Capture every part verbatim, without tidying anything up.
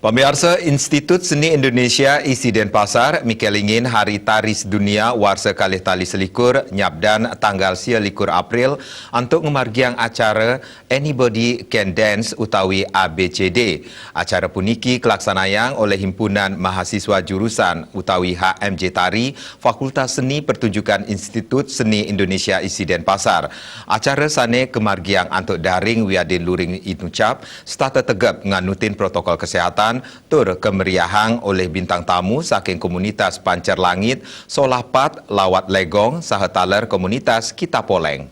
Pamiarsa, Institut Seni Indonesia ISI Denpasar mikelingin Hari Tari Sedunia warsa kalih tali selikur nyabdan tanggal sia likur April antuk ngamargiang acara Anybody Can Dance utawi A B C D. Acara puniki kalaksanayang olih Himpunan Mahasiswa Jurusan utawi H M J Tari Fakultas Seni Pertunjukan Institut Seni Indonesia ISI Denpasar. Acara sane kamargiang antuk daring wiadin luring inucap, setata tegep nganutin protokol kesehatan, tur kameriahang olih bintang tamu saking komunitas Pancar Langit, Solah Pat, Lawat Legong, saha taler komunitas Kita Poleng.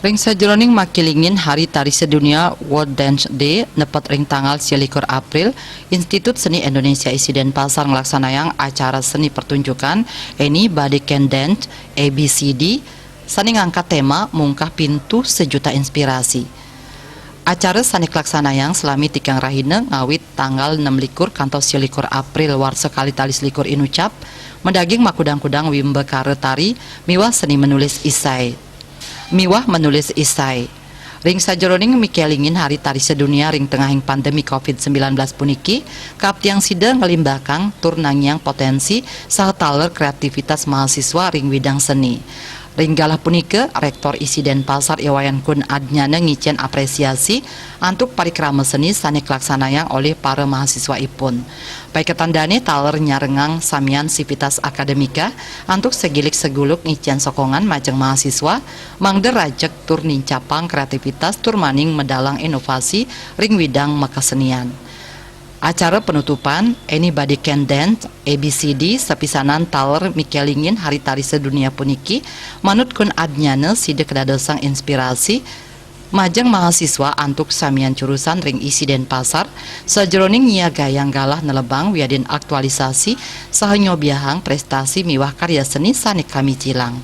Ring sajeroning makelingin Hari Tari Sedunia, World Dance Day, nepet ring tanggal sia likur April, Institut Seni Indonesia ISI Denpasar nglaksanayang acara seni pertunjukan Anybody Can Dance, A B C D, sane ngangkat tema Mungkah Pintu Sejuta Inspirasi. Acara sane kalaksanayang salami tigang rahina ngawit tanggal enam likur kantos sia likur April warsa kalih tali selikur inucap, madaging makudang-kudang wimbakara tari miwah seni menulis isai. Miwah menulis isai. Ring sajeroning mikelingin Hari Tari Sedunia ring tengahing pandemi covid sembilan belas puniki, kaaptiang sida nglimbakang tur nangiang potensi saha taler kreativitas mahasiswa ring widang seni. Ring galah punika, Rektor ISI Denpasar I Wayan Kun Adnyana ngicen apresiasi antuk parikrama seni sane kalaksanayang olih para mahasiswaipun. Paiketan dane taler nyarengang samian sivitas akademika antuk sagilik saguluk ngicen sokongan majeng mahasiswa, mangda rajeg tur nincapang kreativitas tur maning medalang inovasi ring widang makasenian. Acara penutupan Anybody Can Dance, A B C D, sapisanan taler mikelingin Hari Tari Sedunia puniki, manut Kun Adnyana sida kadadosang inspirasi majeng mahasiswa antuk samian jurusan ring ISI Denpasar, sajeroning nyiagayang galah nelebang wiadin aktualisasi saha nyobiahang prestasi miwah karya seni sane kamicilang.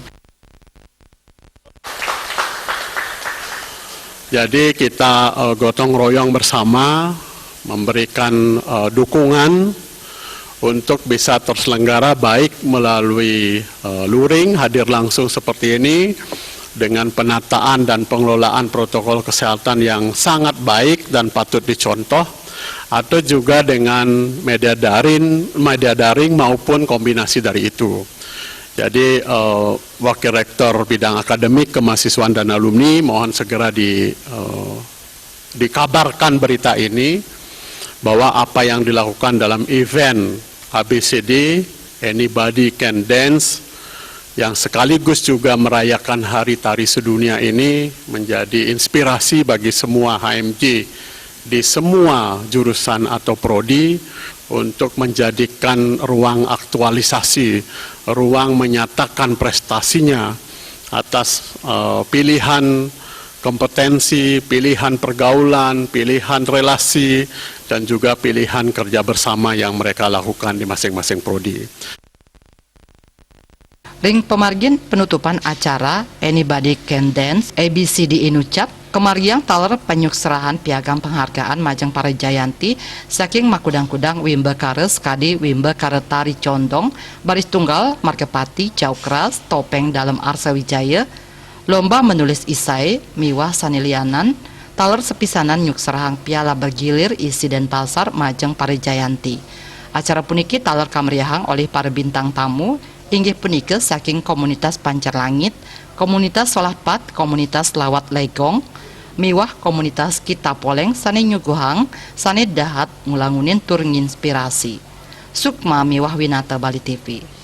Jadi kita, eh, gotong royong bersama memberikan, eh, dukungan untuk bisa terselenggara baik melalui, eh, luring hadir langsung seperti ini dengan penataan dan pengelolaan protokol kesehatan yang sangat baik dan patut dicontoh, atau juga dengan media daring, media daring maupun kombinasi dari itu. Jadi, eh, Wakil Rektor Bidang Akademik, Kemahasiswaan, dan Alumni, mohon segera di, eh, dikabarkan berita ini, bahwa apa yang dilakukan dalam event A B C D, Anybody Can Dance, yang sekaligus juga merayakan Hari Tari Sedunia ini, menjadi inspirasi bagi semua H M J di semua jurusan atau prodi untuk menjadikan ruang aktualisasi, ruang menyatakan prestasinya atas, eh, pilihan kompetensi, pilihan pergaulan, pilihan relasi, dan juga pilihan kerja bersama yang mereka lakukan di masing-masing prodi. Ring pamargin penutupan acara Anybody Can Dance, A B C D inucap, kamargiang taler panyukserahan piagam penghargaan majeng para jayanti saking makudang-kudang wimbakara sakadi wimbakara tari condong, baris tunggal, margapati, jauh keras, topeng dalem arsa wijaya, lomba menulis isai, miwah sane lianan, taler sapisanan nyukserahang piala bergilir ISI Denpasar majeng para jayanti. Acara puniki taler kameriahang olih para bintang tamu, inggih punika saking komunitas Pancar Langit, komunitas Solah Pat, komunitas Lawat Legong, miwah komunitas Kita Poleng sane nyuguhang, sane dahat ngulangunin tur nginspirasi. Sukma miwah Winata, Bali T V.